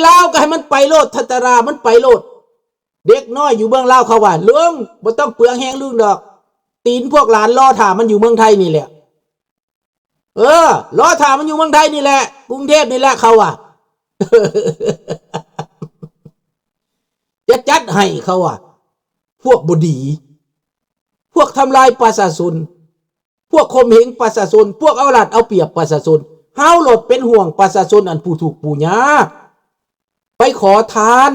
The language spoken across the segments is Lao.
ລາວກໍໃຫ້ມັນໄປໂລດ ທັດຕະລາ ມັນໄປໂລດ. ເດັກນ້ອຍຢູ່ເມືອງລາວເຂົາວ່າ ລຸງ ບໍ່ຕ້ອງເປືອງແຮງລຸງດອກ ຕີນພວກຫຼານລໍຖ້າມັນຢູ່ເມືອງໄທນີ້ແຫຼະ. ເອີ ລໍຖ້າມັນຢູ່ເມືອງໄທນີ້ແຫຼະ ກຸງເທບນີ້ແຫຼະ ເຂົາວ່າ ຈະຈັດໃຫ້ ເຂົາວ່າ. ພວກບໍ່ດີ ພວກທຳລາຍປະຊາຊົນ ພວກຂົ່ມເຫງປະຊາຊົນ ພວກເອົາລັດເອົາປຽບປະຊາຊົນ. ເຮົາໂລດເປັນຫ່ວງປະຊາຊົນອັນຜູ້ທຸກຜູ້ຍາກ ໄປຂໍທານ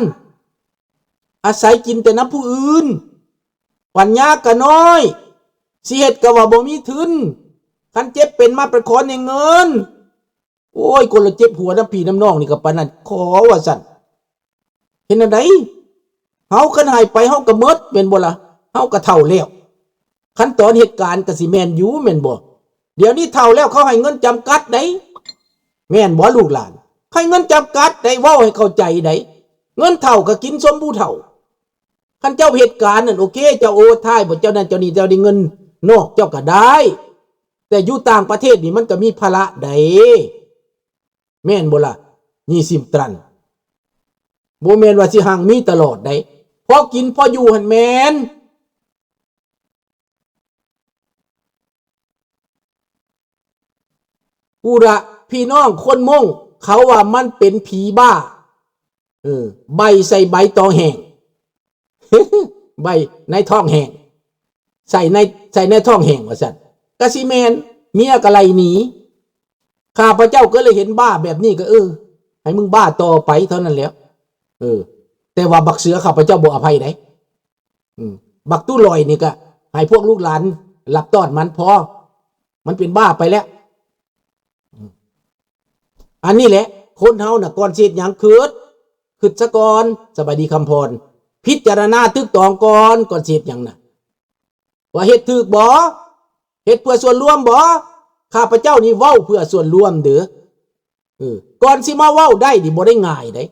ອາໄສກິນແຕ່ນຳຜູ້ອື່ນ ປັນຍາກໍນ້ອຍ ຊິເຮັດກໍວ່າບໍ່ມີທຶນ ຄັນເຈັບເປັນມາໄປຂໍແດ່ເງິນ. ໂອ້ຍ ຄົນລະເຈັບຫົວນຳພີ່ນຳນ້ອງນີ້ກໍປານນັ້ນ ຂໍວ່າຊັ້ນ. ເຮັດແນວໃດ? ເຮົາຄັນໃຫ້ໄປເຮົາກໍໝົດແມ່ນບໍ່ລະ? ເຮົາກໍເຖົ້າແລ້ວ ຂັ້ນຕອນເຮັດການກໍຊິແມ່ນຢູ່ແມ່ນບໍ່? ດຽວນີ້ເຖົ້າແລ້ວເຂົາໃຫ້ເງິນຈຳກັດໃດ໋ ແມ່ນບໍ່ລູກຫຼານ? ໃຫ້ເງິນຈຳກັດໃດ໋ ເວົ້າໃຫ້ເຂົ້າໃຈໃດ໋ ເງິນເຖົ້າກໍກິນສົມຜູ້ເຖົ້າ. ຄັນເຈົ້າເຮັດການນັ້ນ ໂອເຄ ເຈົ້າໂອເວີທາຍ ບໍ່ ເຈົ້ານັ້ນເຈົ້ານີ້ ເຈົ້າໄດ້ເງິນນອກເຈົ້າກໍໄດ້ ແຕ່ຢູ່ຕ່າງປະເທດນີ້ມັນກໍມີພາລະໃດ໋ ແມ່ນບໍ່ລະ? ນີ້ຊິມຕຣັນ ບໍ່ແມ່ນວ່າຊິຮັ່ງມີຕະຫຼອດໃດ໋ ພໍກິນພໍຢູ່ຫັ້ນແມ່ນ. ຜູ້ລະ ພີ່ນ້ອງຄົນມົ້ງ ເຂົາວ່າມັນເປັນຜີບ້າ ເອີ ໃບໃສ່ໃບຕອງແຫ້ງ ໃບໃນທ້ອງແຫ້ງ ໃສ່ໃນ ໃສ່ໃນທ້ອງແຫ້ງວ່າຊັ້ນ ກະຊິແມ່ນ ເມຍກະໄລ່ໜີ. ຂ້າພະເຈົ້າກໍເລີຍເຫັນບ້າແບບນີ້ກໍ ເອີ ໃຫ້ມຶງບ້າຕໍ່ໄປເທົ່ານັ້ນແຫຼ້ວ. ເອີ ແຕ່ວ່າບັກເສືອຂ້າພະເຈົ້າບໍ່ອະໄພໃດ໋. ອືມ ບັກຕູ້ລອຍນີ້ກໍໃຫ້ພວກລູກຫຼານລັບຕ້ອນມັນພໍ ມັນເປັນບ້າໄປແລ້ວ. ອືມ ອັນນີ້ແຫຼະ ຄົນເຮົານະ ກ່ອນຊິເຮັດຫຍັງ ຄິດ ຄິດສະກ່ອນ. ສະບາຍດີຄຳພອນ ພິຈາລະນາຕຶກຕອງກ່ອນ ກ່ອນຊິເຮັດຫຍັງນະ ວ່າເຮັດຖືກບໍ່? ເຮັດເພື່ອສ່ວນລວມບໍ່? ຂ້າພະເຈົ້ານີ້ເວົ້າເພື່ອສ່ວນລວມເດີ. ເອີ ກ່ອນຊິມາເວົ້າໄດ້ນີ້ບໍ່ໄດ້ງ່າຍໃດ໋.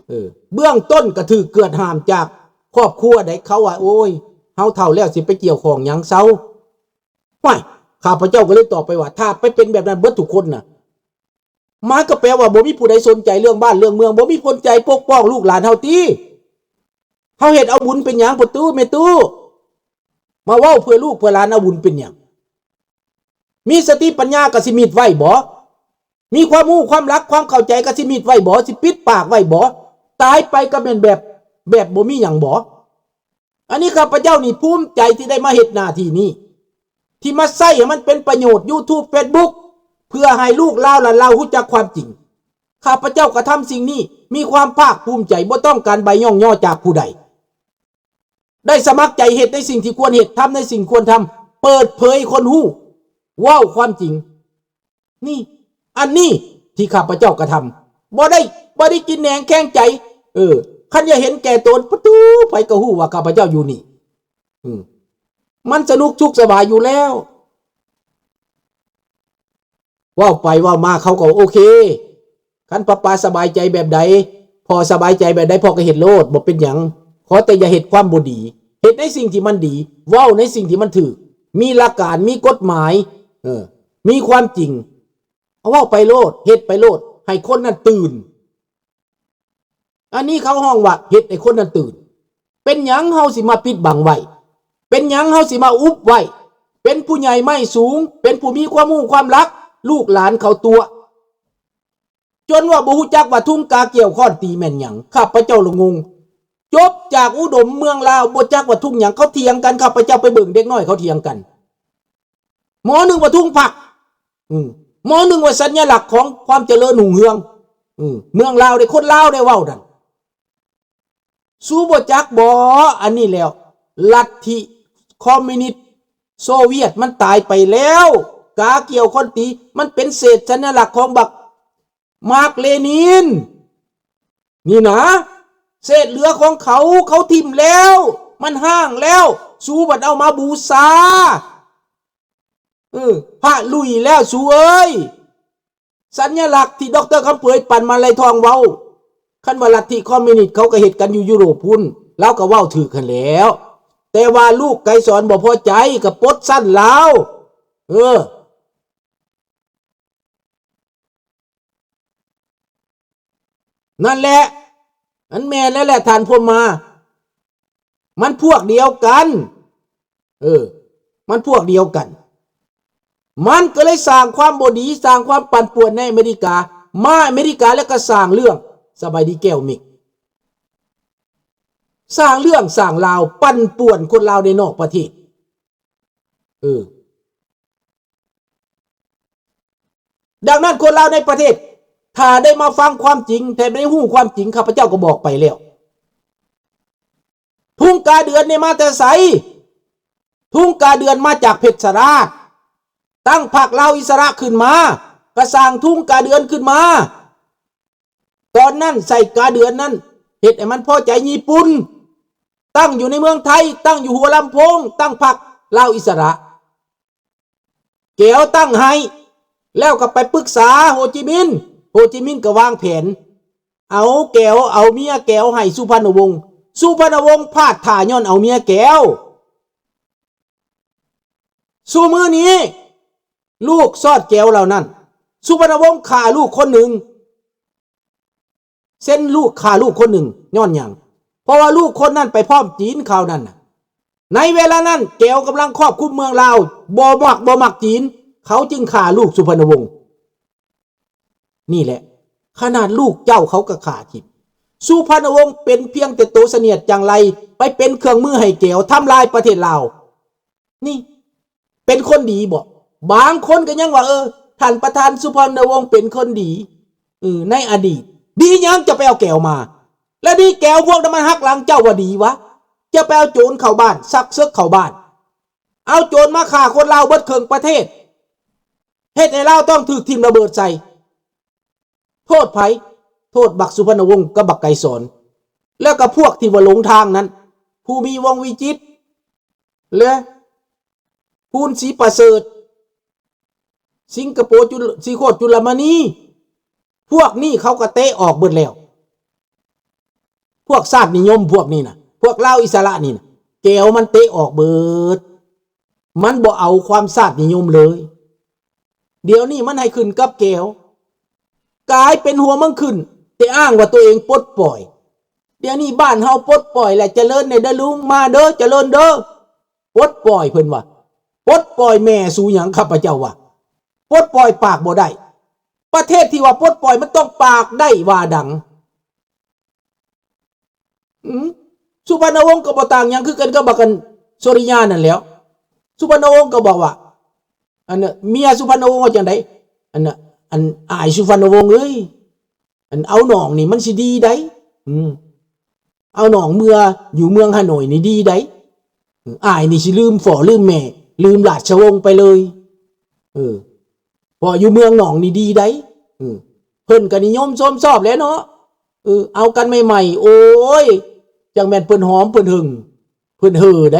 ເອີ ເບື້ອງຕົ້ນກໍຖືກກວດຫ້າມຈາກຄອບຄົວໃດ໋ ເຂົາວ່າ ໂອ້ຍ ເຮົາເຖົ້າແລ້ວຊິໄປກ່ຽວຂ້ອງຫຍັງ ເຊົາ. ຫ້ວຍ ຂ້າພະເຈົ້າກໍເລີຍຕອບໄປວ່າ ຖ້າໄປເປັນແບບນັ້ນເບິດທຸກຄົນນະ ມັນກໍແປວ່າບໍ່ມີຜູ້ໃດສົນໃຈເລື່ອງບ້ານເລື່ອງເມືອງ ບໍ່ມີຄົນໃຈປົກປ້ອງລູກຫຼານເຮົາຕິ. ເຮົາເຮັດເອົາບຸນເປັນຫຍັງ ພໍ່ຕູ້ແມ່ຕູ້? ມາເວົ້າເພື່ອລູກເພື່ອຫຼານເອົາບຸນເປັນຫຍັງ? ມີສະຕິປັນຍາກໍຊິມິດໄວ້ບໍ? ມີຄວາມຮູ້ຄວາມຫຼັກຄວາມເຂົ້າໃຈກໍຊິມິດໄວ້ບໍ? ຊິປິດປາກໄວ້ບໍ? ຕາຍໄປກໍແມ່ນແບບ ແບບບໍ່ມີຫຍັງບໍ? ອັນນີ້ຂ້າພະເຈົ້ານີ້ພູມໃຈທີ່ໄດ້ມາເຮັດໜ້າທີ່ນີ້ ທີ່ມາໃຊ້ໃຫ້ມັນເປັນປະໂຫຍດ ຢູທູບ ເຟສບຸກ ເພື່ອໃຫ້ລູກລາວຫຼານລາວຮູ້ຈັກຄວາມຈິງ. ຂ້າພະເຈົ້າກະທຳສິ່ງນີ້ ມີຄວາມພາກພູມໃຈ ບໍ່ຕ້ອງການໃບຍ້ອງຍໍຈາກຜູ້ໃດ. ໄດ້ສະໝັກໃຈເຮັດໃນສິ່ງທີ່ຄວນເຮັດ, ທຳໃນສິ່ງຄວນທຳ, ເປີດເຜີຍໃຫ້ຄົນຮູ້, ເວົ້າຄວາມຈິງ. ນີ້ ອັນນີ້ທີ່ຂ້າພະເຈົ້າກະທຳ ບໍ່ໄດ້ ບໍ່ໄດ້ກິນແໜງແຄງໃຈ. ເອີ ຄັນຢ່າເຫັນແກ່ຕົນ ປະຕູ ໃຜກໍຮູ້ວ່າຂ້າພະເຈົ້າຢູ່ນີ້. ອືມ ມັນສະໜຸກສຸກສະບາຍຢູ່ແລ້ວ. ເວົ້າໄປເວົ້າມາເຂົາກໍໂອເຄ. ຄັນປ້າໆສະບາຍໃຈແບບໃດ ພໍ່ສະບາຍໃຈແບບໃດ ພໍ່ກໍເຮັດໂລດ ບໍ່ເປັນຫຍັງ. ຂໍແຕ່ຢ່າເຮັດຄວາມບໍ່ດີ, ເຮັດໃນສິ່ງທີ່ມັນດີ, ເວົ້າໃນສິ່ງທີ່ມັນຖືກ, ມີຫຼັກການ, ມີກົດໝາຍ, ເອີ ມີຄວາມຈິງ. ເອົາເວົ້າໄປໂລດ, ເຮັດໄປໂລດ, ໃຫ້ຄົນນັ້ນຕື່ນ. ອັນນີ້ເຂົາຮ້ອງວ່າເຮັດໃຫ້ຄົນນັ້ນຕື່ນ. ເປັນຫຍັງເຮົາຊິມາປິດບັງໄວ້? ເປັນຫຍັງເຮົາຊິມາອຸບໄວ້? ເປັນຜູ້ໃຫຍ່ໄມ້ສູງ, ເປັນຜູ້ມີຄວາມຮູ້ຄວາມຫຼັກ, ລູກຫຼານເຂົາຕົວະ ຈົນວ່າບໍ່ຮູ້ຈັກວ່າທຸງກາກ່ຽວຄ້ອນຕີແມ່ນຫຍັງ. ຂ້າພະເຈົ້າລະງົງ. ຈົບຈາກອຸດົມເມືອງລາວ ບໍ່ຈັກວ່າທຸງຫຍັງ. ເຂົາຖຽງກັນ, ຂ້າພະເຈົ້າໄປເບິ່ງເດັກນ້ອຍເຂົາຖຽງກັນ. ໝໍໜຶ່ງວ່າທຸງພັກ, ອືມ ໝໍໜຶ່ງວ່າສັນຍະລັກຂອງຄວາມຈະເລີນຮຸ່ງເຮືອງ. ອືມ ເມືອງລາວເດ້, ຄົນລາວໄດ້ເວົ້ານັ້ນ. ສູບໍ່ຈັກບໍ? ອັນນີ້ແລ້ວ ລັດທິຄອມມິວນິດໂຊວຽດມັນຕາຍໄປແລ້ວ. ກາກ່ຽວຄ້ອນຕີ ມັນເປັນເສດສັນຍະລັກຂອງບັກມາກເລນິນ. ນີ້ນະ ເສດເຫຼືອຂອງເຂົາ, ເຂົາຖິ້ມແລ້ວ, ມັນຮ້າງແລ້ວ, ສູບັດເອົາມາບູຊາ. ເອີ ພະລຸຍແລ້ວສູເອີຍ. ສັນຍະລັກທີ່ ດຣ ຄຳເຜີຍ ປັນມາໄລທອງ ເວົ້າ, ຄັນວ່າລັດທິຄອມມິວນິດເຂົາກໍເຮັດກັນຢູ່ຢູໂຣບພຸ້ນ, ລາວກໍເວົ້າຖືກຫັ້ນແຫຼ້ວ. ແຕ່ວ່າລູກໄກສອນບໍ່ພໍໃຈ, ກໍປົດຊັ້ນລາວ. ເອີ. ນັ້ນແຫຼະ ມັນແມ່ນແລ້ວແຫຼະທ່ານພົມມາ ມັນພວກດຽວກັນ ເອີ ມັນພວກດຽວກັນ ມັນກໍເລີຍສ້າງຄວາມບໍ່ດີ ສ້າງຄວາມປັ່ນປ່ວນໃນອາເມລິກາ ມາອາເມລິກາແລ້ວກໍສ້າງເລື່ອງ ສະບາຍດີແກ້ວເມັກ ສ້າງເລື່ອງສ້າງລາວ ປັ່ນປ່ວນຄົນລາວໃນນອກປະເທດ ເອີ ດັ່ງນັ້ນຄົນລາວໃນປະເທດ ຖ້າໄດ້ມາຟັງຄວາມຈິງ ແທ້ໄດ້ຮູ້ຄວາມຈິງ ຂ້າພະເຈົ້າກໍບອກໄປແລ້ວ ທຸງກາເດືອນນີ້ມາແຕ່ໃສ? ທຸງກາເດືອນມາຈາກເພັດຊະລາດ ຕັ້ງພັກລາວອິດສະຫຼະຂຶ້ນມາ ກະສ້າງທຸງກາເດືອນຂຶ້ນມາ ຕອນນັ້ນໃສ່ກາເດືອນນັ້ນ ເຮັດໃຫ້ມັນພໍໃຈຍີ່ປຸ່ນ ຕັ້ງຢູ່ໃນເມືອງໄທ ຕັ້ງຢູ່ຫົວລຳໂພງ ຕັ້ງພັກລາວອິດສະຫຼະ ແກວຕັ້ງໃຫ້ ແລ້ວກໍໄປປຶກສາໂຮຈິມິນ ໂຮຈິມິນກໍວາງແຜນ ເອົາແກວ ເອົາເມຍແກວໃຫ້ສຸພັນນະວົງ ສຸພັນນະວົງພາດທ່າຍ້ອນເອົາເມຍແກວ ຊຸມື້ນີ້ ລູກຊອດແກວເຫຼົ່ານັ້ນ ສຸພັນນະວົງຂ້າລູກຄົນໜຶ່ງ ເຊັ່ນລູກຂ້າລູກຄົນໜຶ່ງຍ້ອນຫຍັງ? ເພາະວ່າລູກຄົນນັ້ນໄປພ້ອມຈີນຄາວນັ້ນນ່ະ ໃນເວລານັ້ນແກວກຳລັງຄອບຄຸມເມືອງລາວ ບໍ່ມັກ ບໍ່ມັກຈີນ ເຂົາຈຶ່ງຂ້າລູກສຸພັນນະວົງ ນີ້ແຫຼະ ຂະໜາດລູກເຈົ້າເຂົາກໍຂ້າຖິ້ມ ສຸພັນນະວົງເປັນພຽງແຕ່ໂຕສະຫນຽດຈັງໄລ ໄປເປັນເຄື່ອງມືໃຫ້ແກວທຳລາຍປະເທດລາວ ນີ້ເປັນຄົນດີບໍ? ບາງຄົນກໍຍັງວ່າ ເອີ ທ່ານປະທານສຸພັນນະວົງເປັນຄົນດີ ເອີ ໃນອະດີດ ດີຫຍັງຈະໄປເອົາແກວມາ? ແລ້ວນີ້ແກວພວກນັ້ນມັນຫັກຫຼັງເຈົ້າວ່າດີຫວາ? ຈະໄປເອົາໂຈນເຂົ້າບ້ານ ຊັກເສິກເຂົ້າບ້ານ ເອົາໂຈນມາຂ້າຄົນລາວເບິດເຄິ່ງປະເທດ ເຮັດໃຫ້ລາວຕ້ອງຖືກຖິ້ມລະເບີດໃສ່ ໂທດໃຜ? ໂທດບັກສຸພັນນະວົງກັບບັກໄກສອນ ແລ້ວກໍພວກທີ່ວ່າຫຼົງທາງນັ້ນ ພູມີ ວົງວິຈິດ ແລະ ພູນ ສີປະເສີດ ສິງກະໂປ ຈຸລະ ສີໂຄດ ຈຸລະມະນີ ພວກນີ້ເຂົາກໍເຕະອອກເບິດແລ້ວ ພວກຊາດນິຍົມພວກນີ້ນະ ພວກລາວອິດສະຫຼະນີ້ນະ ແກວມັນເຕະອອກເບິດ ມັນບໍ່ເອົາຄວາມຊາດນິຍົມເລີຍ ດຽວນີ້ມັນໃຫ້ຂຶ້ນກັບແກວ ກາຍເປັນຫົວເມືອງຂຶ້ນ ແຕ່ອ້າງວ່າຕົວເອງປົດປ່ອຍ ດຽວນີ້ບ້ານເຮົາປົດປ່ອຍແຫຼະ ຈະເລີນແດ່ເດີລຸງ ມາເດີ ຈະເລີນເດີ ປົດປ່ອຍເພິ່ນວ່າ ປົດປ່ອຍແມ່ສູຫຍັງ ຂ້າພະເຈົ້າວ່າ ປົດປ່ອຍປາກບໍ່ໄດ້ ປະເທດທີ່ວ່າປົດປ່ອຍມັນຕ້ອງປາກໄດ້ວ່າດັງ ອືມ ສຸພັນນະວົງກໍບໍ່ຕ່າງຫຍັງຄືກັນກັບບັກ ອັນ ສຸລິຍານັ້ນແຫຼ້ວ ສຸພັນນະວົງກໍບອກວ່າ ອັນ ເມຍສຸພັນນະວົງວ່າຈັ່ງໃດ? ອັນ ອັນ ອ້າຍສຸພັນນະວົງເອີຍ ອັນ ເອົານ້ອງນີ້ມັນຊິດີໃດ ອືມ ເອົານ້ອງເມືອຢູ່ເມືອງຮ່າໂນ້ຍນີ້ດີໃດ ເອີ ອ້າຍນີ້ຊິລືມພໍ່ລືມແມ່ ລືມລາຊະວົງໄປເລີຍ ເອີ ເພາະຢູ່ເມືອງນ້ອງນີ້ດີໃດ ເອີ ເພິ່ນກໍນິຍົມຊົມຊອບແຫຼະເນາະ ເອີ ເອົາກັນໃໝ່ໆ ໂອ້ຍ ຈັ່ງແມ່ນເພິ່ນຫອມເພິ່ນຫຶງ ເພິ່ນເຫີໃດ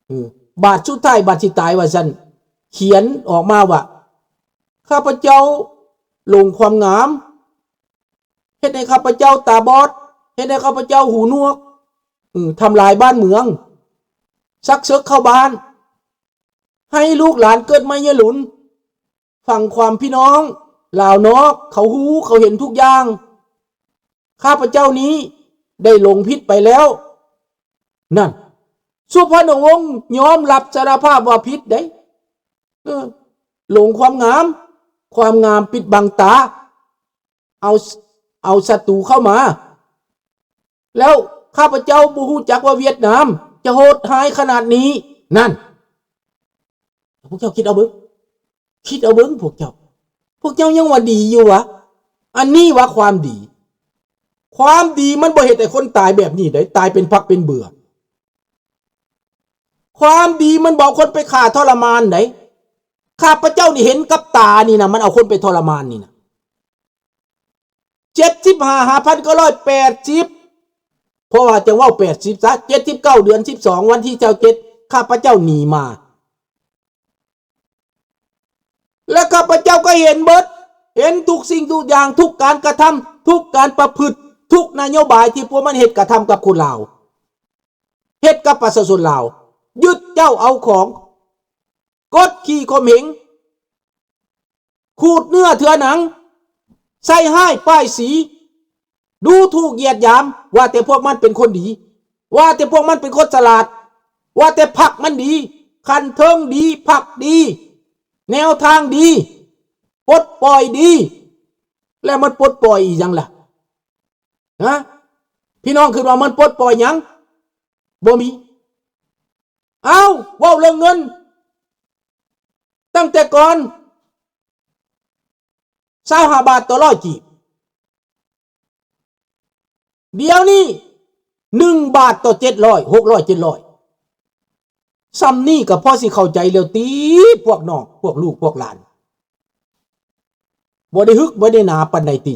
ເອີ ບາດສຸດທ້າຍບາດຊິຕາຍວ່າຊັ້ນ ຂຽນອອກມາວ່າ ຂ້າພະເຈົ້າຫຼົງຄວາມງາມ ເຮັດໃຫ້ຂ້າພະເຈົ້າຕາບອດ ເຮັດໃຫ້ຂ້າພະເຈົ້າຫູໜວກ ເອີ ທຳລາຍບ້ານເມືອງ ຊັກເສິກເຂົ້າບ້ານ ໃຫ້ລູກຫຼານເກີດມາຍາລຸນ ຟັງຄວາມພີ່ນ້ອງລາວນອກ ເຂົາຮູ້ເຂົາເຫັນທຸກຢ່າງ ຂ້າພະເຈົ້ານີ້ໄດ້ຫຼົງຜິດໄປແລ້ວ ນັ້ນ ສຸພັນນະວົງຍອມຮັບສາລະພາບວ່າຜິດເດ້ ເອີ ຫຼົງຄວາມງາມ ຄວາມງາມປິດບັງຕາ ເອົາ ເອົາສັດຕູເຂົ້າມາ ແລ້ວຂ້າພະເຈົ້າບໍ່ຮູ້ຈັກວ່າຫວຽດນາມຈະໂຫດຮ້າຍຂະໜາດນີ້ ນັ້ນ ພວກເຈົ້າຄິດເອົາເບິ່ງ ຄິດເອົາເບິ່ງພວກເຈົ້າ ພວກເຈົ້າຍັງວ່າດີຢູ່ຫວາ? ອັນນີ້ວ່າຄວາມດີ ຄວາມດີມັນບໍ່ເຮັດໃຫ້ຄົນຕາຍແບບນີ້ເດ້ ຕາຍເປັນຝັກເປັນເບື່ອ ຄວາມດີມັນບໍ່ເອົາຄົນໄປຂ້າທໍລະມານເດ້ ຂ້າພະເຈົ້ານີ້ເຫັນກັບຕານີ້ນະ ມັນເອົາຄົນໄປທໍລະມານນີ້ນະ ເຈັດສິບຫ້າ ຫ້າພັນເກົ້າຮ້ອຍແປດສິບ ເພາະວ່າຈັ່ງເວົ້າແປດສິບຊະ ເຈັດສິບເກົ້າ ເດືອນສິບສອງ ວັນທີຊາວເຈັດ ຂ້າພະເຈົ້າໜີມາ ແລະ ຂ້າພະເຈົ້າກໍເຫັນເບິດ ເຫັນທຸກສິ່ງທຸກຢ່າງ ທຸກການກະທຳ ທຸກການປະພຶດ ທຸກນະໂຍບາຍທີ່ພວກມັນເຮັດກະທຳກັບຄົນລາວ ເຮັດກັບປະຊາຊົນລາວ ຍຶດເຈົ້າເອົາຂອງ ກົດຂີ່ຂົ່ມເຫງ ຂູດເນື້ອເຖືອໜັງ ໃສ່ຮ້າຍປ້າຍສີ ດູຖູກຢຽດຫຍາມ ວ່າແຕ່ພວກມັນເປັນຄົນດີ, ວ່າແຕ່ພວກມັນເປັນຄົນສະຫຼາດ, ວ່າແຕ່ພັກມັນດີ, ຂັ້ນເທິງດີ, ພັກດີ, ແນວທາງດີ, ປົດປ່ອຍດີ. ແລ້ວມັນປົດປ່ອຍອີ່ຫຍັງລະ? ຮະ? ພີ່ນ້ອງຄິດວ່າມັນປົດປ່ອຍຫຍັງ? ບໍ່ມີ. ເອົ້າ ເວົ້າເລື່ອງເງິນ ຕັ້ງແຕ່ກ່ອນ ຊາວຫ້າບາດຕໍ່ຮ້ອຍກີບ, ດຽວນີ້ໜຶ່ງບາດຕໍ່ເຈັດຮ້ອຍ ຫົກຮ້ອຍ ເຈັດຮ້ອຍ. ສ່ຳນີ້ກໍພໍຊິເຂົ້າໃຈແລ້ວຕິ ພວກນ້ອງ ພວກລູກ ພວກຫຼານ. ບໍ່ໄດ້ຮຶກ ບໍ່ໄດ້ໜາປານໃດຕິ.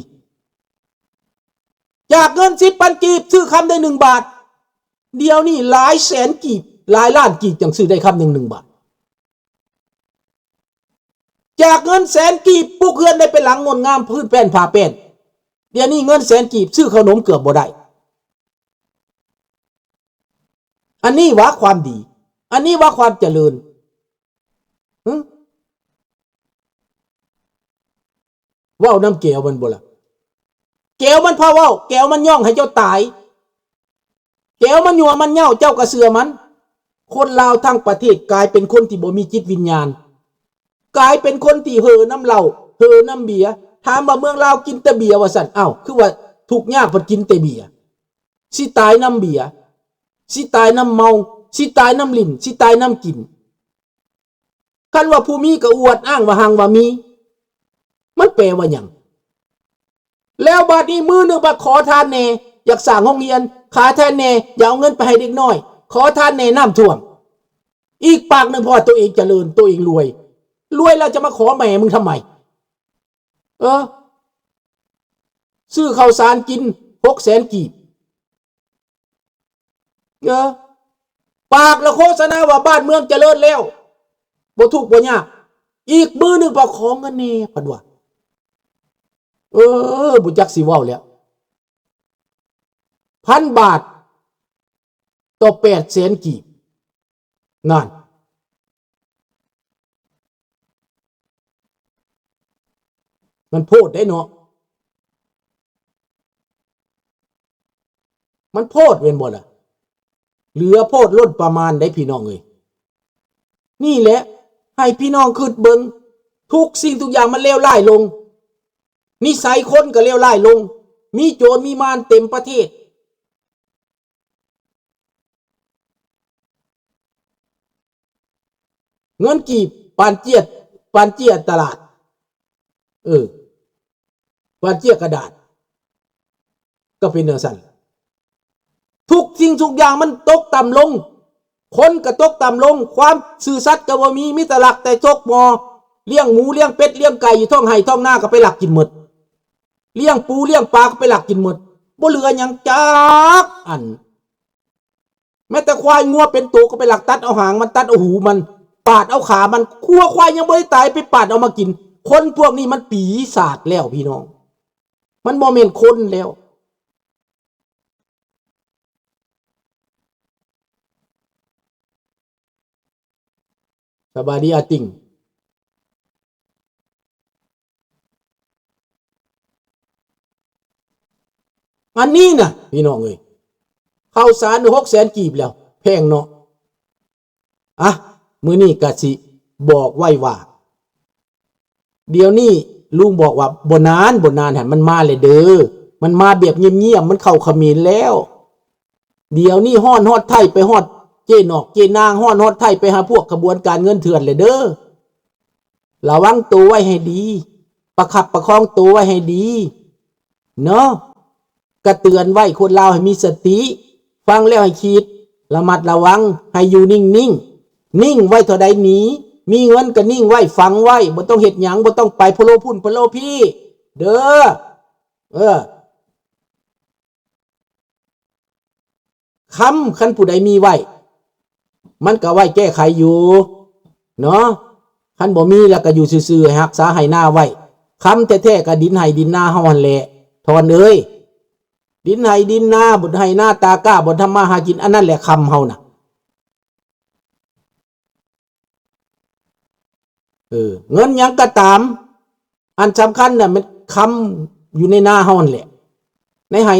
ຈາກເງິນສິບພັນກີບ ຊື້ຄຳໄດ້ໜຶ່ງບາດ, ດຽວນີ້ຫຼາຍແສນກີບ ຫຼາຍລ້ານກີບ ຈັ່ງຊື້ໄດ້ຄຳໜຶ່ງ ໜຶ່ງບາດ. ຈາກເງິນແສນກີບ ປຸກເຮືອນໄດ້ເປັນຫຼັງງົດງາມ ພື້ນແປ້ນ ຜ້າແປ້ນ, ດຽວນີ້ເງິນແສນກີບ ຊື້ເຂົ້າໜົມເກືອບບໍ່ໄດ້. ອັນນີ້ຫວາຄວາມດີ? ອັນນີ້ຫວາຄວາມຈະເລີນ? ຫຶ? ເວົ້ານຳແກວມັນບໍ່ລະ? ແກວມັນພາເວົ້າ, ແກວມັນຍ້ອງໃຫ້ເຈົ້າຕາຍ, ແກວມັນຍົວະມັນເຍົາ, ເຈົ້າກໍເຊື່ອມັນ. ຄົນລາວທັງປະເທດກາຍເປັນຄົນທີ່ບໍ່ມີຈິດວິນຍານ, ກາຍເປັນຄົນທີ່ເຫີນຳເຫຼົ້າ ເຫີນຳເບຍ. ຖາມວ່າເມືອງລາວກິນແຕ່ເບຍວ່າຊັ້ນ, ອ້າວ ຄືວ່າທຸກຍາກພັດກິນແຕ່ເບຍ? ຊິຕາຍນຳເບຍ, ຊິຕາຍນຳເມົາ, ຊິຕາຍນຳຫຼິ້ນ, ຊິຕາຍນຳກິນ. ຄັນວ່າຜູ້ມີກໍອວດອ້າງວ່າຮັ່ງວ່າມີ, ມັນແປວ່າຫຍັງ? ແລ້ວບາດນີ້ມື້ໜຶ່ງມາຂໍທານແດ່, ຢາກສ້າງໂຮງຮຽນ, ຂາທານແດ່, ຢາກເອົາເງິນໄປໃຫ້ເດັກນ້ອຍ, ຂໍທານແດ່ນ້ຳຖ້ວມ. ອີກປາກໜຶ່ງ ເພາະວ່າຕົວເອງຈະເລີນ, ຕົວເອງລວຍ, ລວຍແລ້ວຈະມາຂໍແມ່ມຶງທຳໄມ? ເອີ ຊື້ເຂົ້າສານກິນຫົກແສນກີບ. ເອີ ປາກລະໂຄສະນາວ່າບ້ານເມືອງຈະເລີນແລ້ວ, ບໍ່ທຸກບໍ່ຍາກ, ອີກມື້ໜຶ່ງໄປຂໍເງິນແດ່ ເພິ່ນວ່າ. ເອີ ບໍ່ຈັກຊິເວົ້າແລ້ວ. ພັນບາດຕໍ່ແປດແສນກີບ. ນັ້ນ ມັນໂພດເດ້ເນາະ, ມັນໂພດແມ່ນບໍ່ລະ? ເຫຼືອໂພດລົ້ນປະມານເດ້ພີ່ນ້ອງເອີຍ. ນີ້ແຫຼະ ໃຫ້ພີ່ນ້ອງຄິດເບິ່ງ, ທຸກສິ່ງທຸກຢ່າງມັນເລວຮ້າຍລົງ, ນິໄສຄົນກໍເລວຮ້າຍລົງ, ມີໂຈນມີມານເຕັມປະເທດ. ເງິນກີບປານເຈ້ຍ, ປານເຈ້ຍຕະຫຼາດ, ເອີ ປານເຈ້ຍກະດາດ ກໍເປັນຈັ່ງຊັ້ນ. ທຸກສິ່ງທຸກຢ່າງມັນຕົກຕ່ຳລົງ, ຄົນກໍຕົກຕ່ຳລົງ, ຄວາມຊື່ສັດກໍບໍ່ມີ, ມີແຕ່ລັກແຕ່ຈົກໝໍ້, ລ້ຽງໝູລ້ຽງເປັດລ້ຽງໄກ່ຢູ່ທ້ອງໄຮ່ທ້ອງນາກໍໄປລັກກິນໝົດ, ລ້ຽງປູລ້ຽງປາກໍໄປລັກກິນໝົດ, ບໍ່ເຫຼືອຫຍັງຈັກອັນ. ແມ້ແຕ່ຄວາຍງົວເປັນໂຕກໍໄປລັກຕັດເອົາຫາງມັນ, ຕັດເອົາຫູມັນ, ປາດເອົາຂາມັນ, ຄວາ ຄວາຍຍັງບໍ່ໄດ້ຕາຍໄປປາດເອົາມາກິນ. ຄົນພວກນີ້ມັນປີສາດແລ້ວພີ່ນ້ອງ, ມັນບໍ່ແມ່ນຄົນແລ້ວ. ສະບາຍດີອາຕິ່ງ. ອັນນີ້ນະພີ່ນ້ອງເອີຍ, ເຂົ້າສານຫົກແສນກີບແລ້ວ, ແພງເນາະ. ອະ ມື້ນີ້ກະຊິບອກໄວ້ວ່າ ດຽວນີ້ລຸງບອກວ່າບໍ່ນານ ບໍ່ນານຫັ້ນ ມັນມາແລ້ວເດີ, ມັນມາແບບງຽບໆ, ມັນເຂົ້າຂະເໝນແລ້ວ. ດຽວນີ້ຮ້ອນຮອດໄທ ໄປຮອດເຈ້ນອກເຈ້ນາງ, ຮ້ອນຮອດໄທ ໄປຫາພວກຂະບວນການເງິນເຖື່ອນແລ້ວເດີ. ລະວັງໂຕໄວ້ໃຫ້ດີ, ປະຄັບປະຄອງໂຕໄວ້ໃຫ້ດີເນາະ. ກະເຕືອນໄວ້ຄົນລາວໃຫ້ມີສະຕິ, ຟັງແລ້ວໃຫ້ຄິດ, ລະມັດລະວັງ, ໃຫ້ຢູ່ນິ່ງໆ. ນິ່ງໄວ້ເທົ່າໃດໜີ, ມີເງິນກະນິ່ງໄວ້, ຝັງໄວ້, ບໍ່ຕ້ອງເຮັດຫຍັງ, ບໍ່ຕ້ອງໄປໂພໂລພຸ້ນໂພໂລພີ້ເດີ. ເອີ. ຄຳ ຄັນຜູ້ໃດມີໄວ້ ມັນກໍໄວ້ແກ້ໄຂຢູ່ເນາະ, ຄັນບໍ່ມີແລ້ວກໍຢູ່ຊື່ໆ ໃຫ້ຮັກສາໄຮ່ນາໄວ້. ຄຳແທ້ໆກໍດິນໄຮ່ດິນນາເຮົາຫັ້ນແຫຼະ ທ່ອນເອີຍ, ດິນໄຮ່ດິນນາ ບ່ອນໄຮ່ນາຕາກ້າ ບ່ອນທຳມາຫາກິນ, ອັນນັ້ນແຫຼະຄຳເຮົານະ. ເອີ ເງິນຫຍັງກໍຕາມ ອັນສຳຄັນນະແມ່ນຄຳຢູ່ໃນນາເຮົາຫັ້ນແຫຼະ. ໃນໄຫ